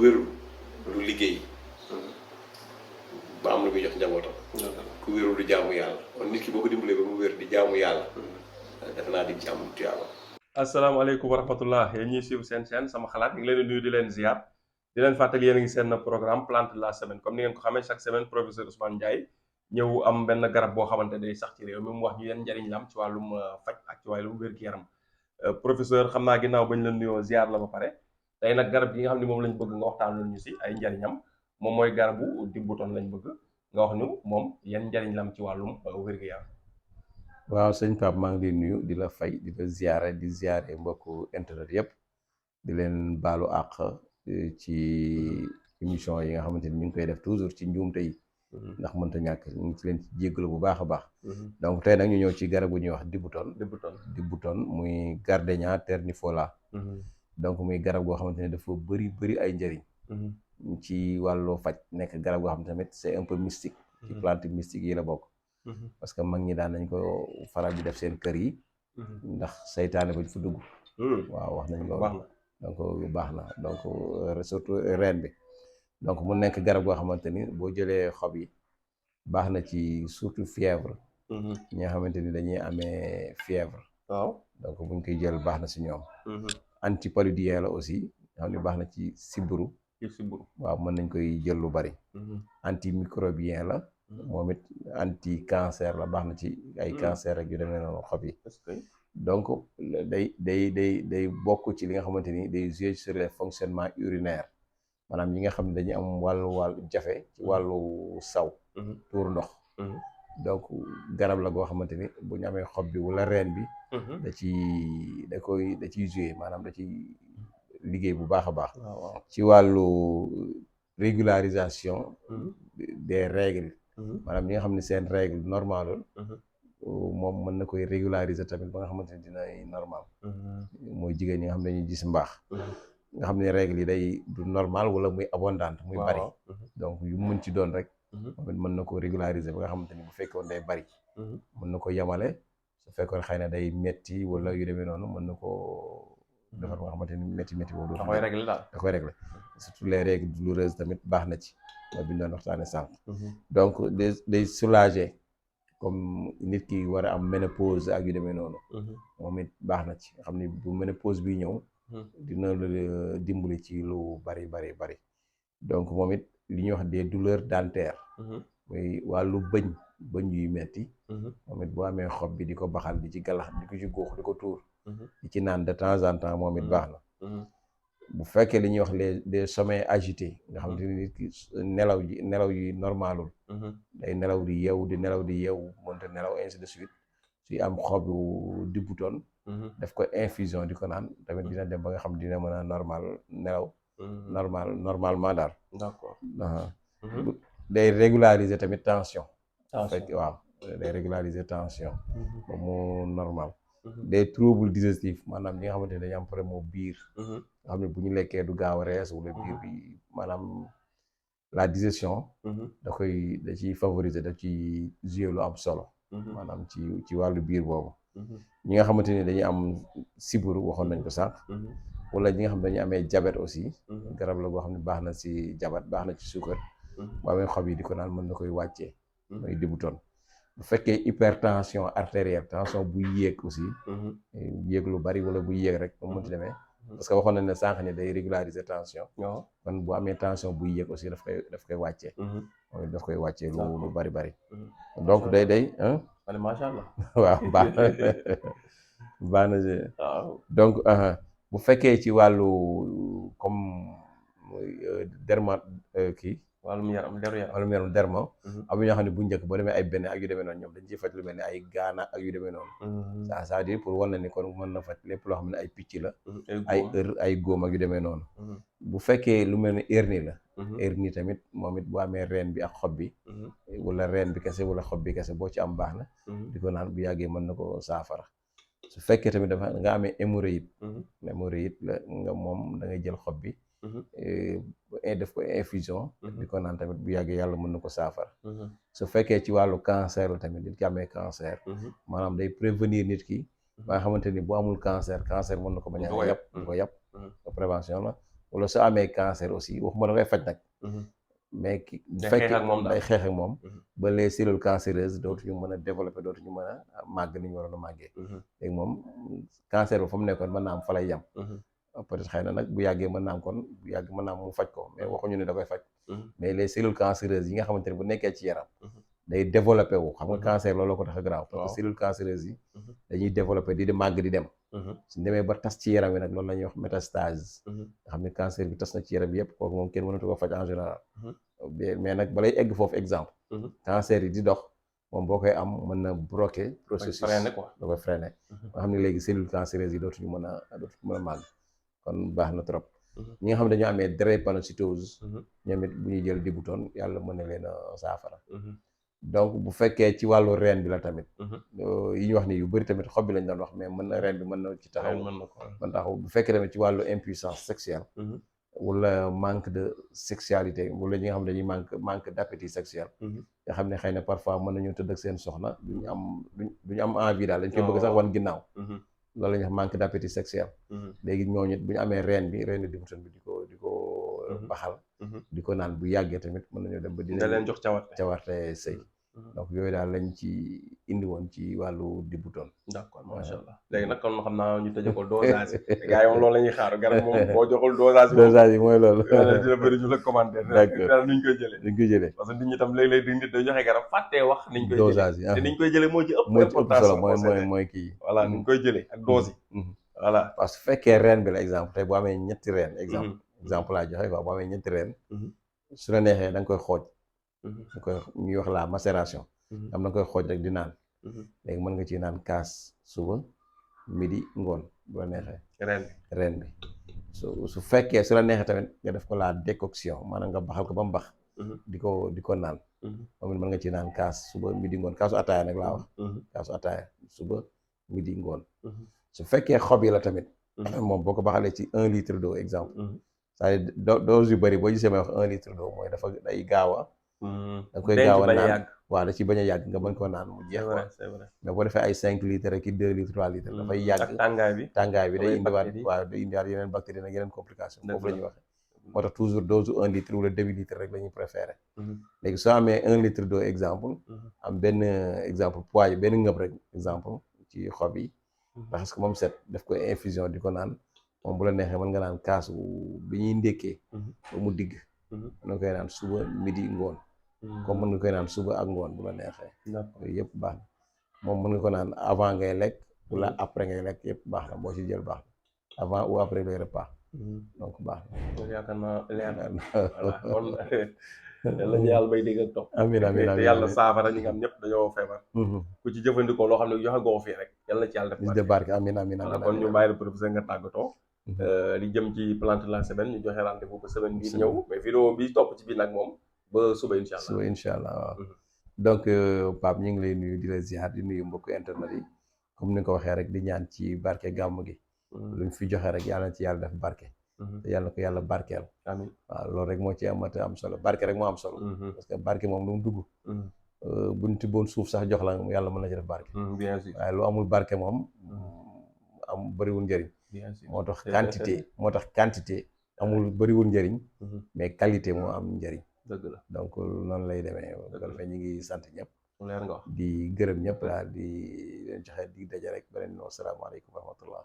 wérul du liggéey ba am lu muy jox njabootam. ku wérul du jaamu yàlla kon nit ki boo ko dimbalee ba mu wér di jaamu yàlla. defe naa di ci am tuyaaba. asalaamaaleykum wa rahmatullah yéen ñuy suivre seen chaîne sama xalaat ñu ngi leen di nuyu di leen ziar di leen fàttali yéen a ngi seen programme plante de la semaine comme ni ngeen ko xamee chaque semaine professeur Ousmane Ndiaye ñëw am benn garab boo xamante day sax ci réew mi mu wax ñu yenn njëriñ la am ci wàllum faj ak ci wàllum wér-gu-yaram professeur xam naa ginnaaw bañ la nuyoo ziar la ba pare tey nag garab yi nga xam ne moom lañ bëgg nga waxtaanal ñu si ay njëriñam moom mooy garabu dibbuton lañ bëgg nga wax ñu moom yan njëriñ la am ci wàllum wér-gu-yaram. waaw sëñ Pape maa ngi lay nuyu di la fay di la ziare mbokku internet yëpp di leen baalu àq ci émission yi nga xamante ni ñu ngi koy def toujours ci njuumte yi ndax mënta ñàkk ñu ngi ci leen ci jéggalu bu baax a baax donc tey nag ñu ñëw ci garab bu ñuy wax dibbuton muy Gardenia ternifolia donc muy garab goo xamante ne dafa bëri ay njëriñ ci wàllu faj nekk garab goo xam ne tamit c'est un peu mystique ci plante mystique yi la bokk parce que mag ñi daan nañ ko faral di def seen kër yi ndax saytaane bañ fa dugg waaw wax nañ loolu donc baax na donc surtout reen bi donc mu nekk garab goo xamante ni boo jëlee xob yi baax na ci surtout fièvre ñi nga xamante ni dañuy amee fièvre waaw donc buñ koy jël baax na si ñoom antipaludien la aussi nga xam ne baax na ci sibbiru waaw mën nañ koy jël lu bari antimicrobien la moom it anti cancer la baax na ci ay cancer rek yu demee noonu xob yi donc day bokk ci li nga xamante ni day jouer sur les fonctionnements urinaires maanaam ñi nga xam ne dañuy am wàllu jafe ci wàllu saw tuur ndox donc garab la goo xamante ni bu ñu amee xob bi wala reen bi da ciy jouer maanaam da ciy liggéey bu baax a baax ci wàllu régularisation des règles maanaam ñi nga xam ne seen règle normalul moom mën na koy régulariser tamit ba nga xamante ne dina normal mooy jigéen ñi nga xam ne dañuy gis mbaax nga xam ne règle yi day du normal wala muy abondante muy bari donc yu mën ci doon rek moom it mën na ko régulariser ba nga xamante ni bu fekkoon day bari mën na ko yemale su fekkoon xëy na day metti wala yu demee noonu mën na ko defar ba nga xamante ni metti boobu da koy régler surtout les règles douloureuses tamit baax na ci mooy bi ñu doon waxtaane sànq donc day soulager comme nit ki war a am ménopause ak yu demee noonu moom it baax na ci nga xam ni bu ménopause bi ñëw dina la dimbali ci lu bari donc moom it li ñuy wax des douleurs dentaires muy wàllu bëñ yuy metti moom it boo amee xob bi di ko baxal di ci galax di ko ci góox di ko tuur di ci naan de temps en temps moom it baax na bu fekkee li ñuy wax des sommeils agités nga xam ne nit ki nelaw yi normalul day nelaw di yeewu mënta nelaw ainsi de suite suy am xobu dibbuton daf ko infusion di ko naan tamit dina dem ba nga xam dina mën a nelaw normalement daal d'accord day régulariser tamit tension fekk waaw day régulariser tension ba mu normal des troubles digestifs maanaam ñi nga xamante ne dañu am problème mu biir nga xam ne bu ñu lekkee du gaaw a rees wala biir bi maanaam la digestion da ciy favoriser da ci jouer lu am solo maanaam ci wàllu biir boobu ñi nga xamante ni dañuy am sibiru waxoon nañ ko sànq wala ñi nga xam ne dañuy amee diabète aussi garab la boo xam ne baax na si diabète baax na ci suukar bu amee xob yi di ko naan mën na koy wàccee mooy dibbuton bu fekkee hypertension artérielle tension buy yéeg aussi yéeg lu bari wala buy yéeg rek mu mënti demee parce que waxoon nañ ne sànq ni day régulariser tension kon bu amee tension buy yéeg aussi daf koy wàccee mooy daf koy wàccee lu bari donc day macha allah waaw baax na donc bu fekkee ci wàllu comme derma kii wàllum yaram derma am ñoo xam ne bu njëkk boo demee ay benn ak yu demee noonu ñoom dañ ciy faj lu mel ni ay gaana ak yu demee noonu ça c'est-à-dire pour wan na ni kon mën na faj lépp loo xam ne ay picc la ay góom ak yu demee noonu bu fekkee lu mel ni hernie la hernie tamit moom it bu amee reen bi ak xob bi wala reen bi kese wala xob bi kese boo ci am baax na di ko naan bu yàggee mën na ko saafara su fekkee tamit dafa nga amee hémorroïde la nga moom da ngay jël xob bi def ko infusion di ko naan tamit bu yàggee yàlla mën na ko saafara su fekkee ci wàllu cancer la tamit nit ki amee cancer maanaam day prévenir nit ki ba nga xamante ni bu amul cancer mën na ko bañ a yàpp ko prévention la wala soo amee cancer aussi waxuma da ngay faj nag. mais ki bu fekkee day xeex ak moom ba les cellules cancéreuses dootuñu mën a développer dootuñu mën a màgg ni ñu waroon a màggee. léegi moom cancer ba fa mu nekkoon mën naa am fa lay yem. peut-être xëy na nag bu yàggee mën naa am kon bu yàgg mën naa am mu faj ko mais waxuñu ne da koy faj. mais les cellules cancéreuses yi nga xamante ne bu nekkee ci yaram. day développé wu xam nga cancer loolu ko tax a grave parce que cellules cancéreuses yi dañuy développé di màgg di dem. suñ demee ba tas ci yaram yi nag loolu la ñuy wax métastase. nga xam ne cancer bi tas na ci yaram bi yëpp kooku moom kenn mënatu ko faj en général. mais nag balay egg foofu exemple. cancer yi di dox moom boo koy am mën na bloquer processus da koy freiner nga xam ne léegi cellules cancéreuses yi dootuñu mën a màgg kon baax na trop. ñi nga xam ne dañoo amee drépanocytose ñoom it bu ñuy jël Dibuton yàlla mën na leen a saafara. donc bu fekkee ci wàllu reen bi la tamit. yi ñu wax ni yu bëri tamit xob bi lañ doon wax mais mën na reen bi mën na ci taxaw. mën taxaw bu fekkee tamit ci wàllu impuissance sexuelle. wala manque de sexualité wala ñi nga xam ne dañuy manque d'appétit sexuel. nga xam ne xëy na parfois mën nañu tëdd ak seen soxna duñu am envie daal dañ koy bëgg sax wan ginnaaw. loolu la ñuy wax manque d'appétit sexuel. léegi ñooñu it bu ñu amee reen Dibuton bi di ko baxal. di ko naan bu yàggee tamit mën nañoo dem ba dina leen jox cawarte sëy. donc yooyu daal lañ ci indi woon ci wàllu Dibuton. d'accord macha allah léegi nag kon xam naa ñu tëjee ko dosage yi. gars yi moom loolu la ñuy xaar garab moom boo joxul dosage yi mooy loolu. dina bëri ñu la commentaire. d'accord nuñ koy jëlee. nuñ koy jëlee parce que nit ñi tam léeg-léeg di nit day joxe garab fàttee wax. niñ koy jëlee dosage yi te niñ koy jëlee moo ci ëpp solo mooy kii. voilà niñ koy jëlee ak dose yi. voilà parce que fekkee reen bi la exemple tey boo amee ñetti reen exemple laa joxe quoi boo amee ñetti reen su la neexee da nga koy xooj. da koy ñuy wax la macération. am na koy xooj rek di naan. léegi mën nga ci naan kaas suba midi ngoon bu la neexee. reen bi su fekkee su la neexee tamit nga def ko la décoction maanaam nga baxal ko ba mu bax. di ko naan. moom it mën nga ci naan kaas suba midi ngoon kaasu ataaya nag laa wax. kaasu ataaya suba midi ngoon. su fekkee xob yi la tamit. moom boo ko baxalee ci 1 litre d'eau exemple. c'est-à-dire dose yu bëri boo gisee may wax 1 litre d'eau mooy dafa day gaaw a. da koy gaaw a naan waaw da ci bañ a yàgg nga mën koo naan mu jeex. c'est vrai mais boo defee ay 5 litres ak i 2 litres 3 litres. dafay yàgg tàngaay bi day indiwaat yeneen bactéries nag yeneen complication foofu la ñuy waxee. moo tax toujours dose 1 litre wala demi litre rek la ñuy préféré. léegi soo amee 1 litre d'eau exemple. am benn exemple poids benn ngëb rek exemple ci xob yi. raxas ko moom set def ko infusion di ko naan. moom bu la neexee mën nga naan kaasu bi ñuy ndékkee ba mu digg mën nga koy naan suba midi ngoon comme mën nga koy naan suba ak ngoon bu la neexee yooyu yëpp baax na moom mën nga ko naan avant ngay lekk wala après ngay lekk yëpp baax na boo ci jël baax na avant ou après les repas donc baax na yaakaar naa leer na voilà kon yàlla ñu yàlla bay dégg ak topp amiin te yàlla saafara ñi nga xam ñëpp dañoo feebar ku ci jëfandikoo loo xam ne joxe goo fii rek yàlla ci yàlla def barke amiin kon ñu bàyyi la professeur nga tàggatoo li jëm ci plante la semaine ñu joxe rendez-vous ba semaine bii ñëw mais vidéo bi topp ci biir nag moom ba suba incha allah waaw donc Pape ñu ngi lay nuyu di la ziar di nuyu mbokku internet yi comme ni nga ko waxee rek di ñaan ci barke gàmmu gi luñ fi joxe rek yàlla na ci yàlla def barke te yàlla na ko yàlla barkeel amiin waaw loolu rek moo ci amate am solo barke rek moo am solo parce que barke moom lu mu dugg buñ tibboon suuf sax jox la yàlla mën na ci def barke bien sûr waaye lu amul barke moom am bëriwul njëriñ moo tax quantité amul bëriwul njëriñ mais qualité moo am njëriñ dëgg la donc noonu lay demee ñu ngi sant ñëpp leer nga wax di gërëm ñëpp daal di leen joxe di daje rek beneen asalaamaaleykum wa rahmatullah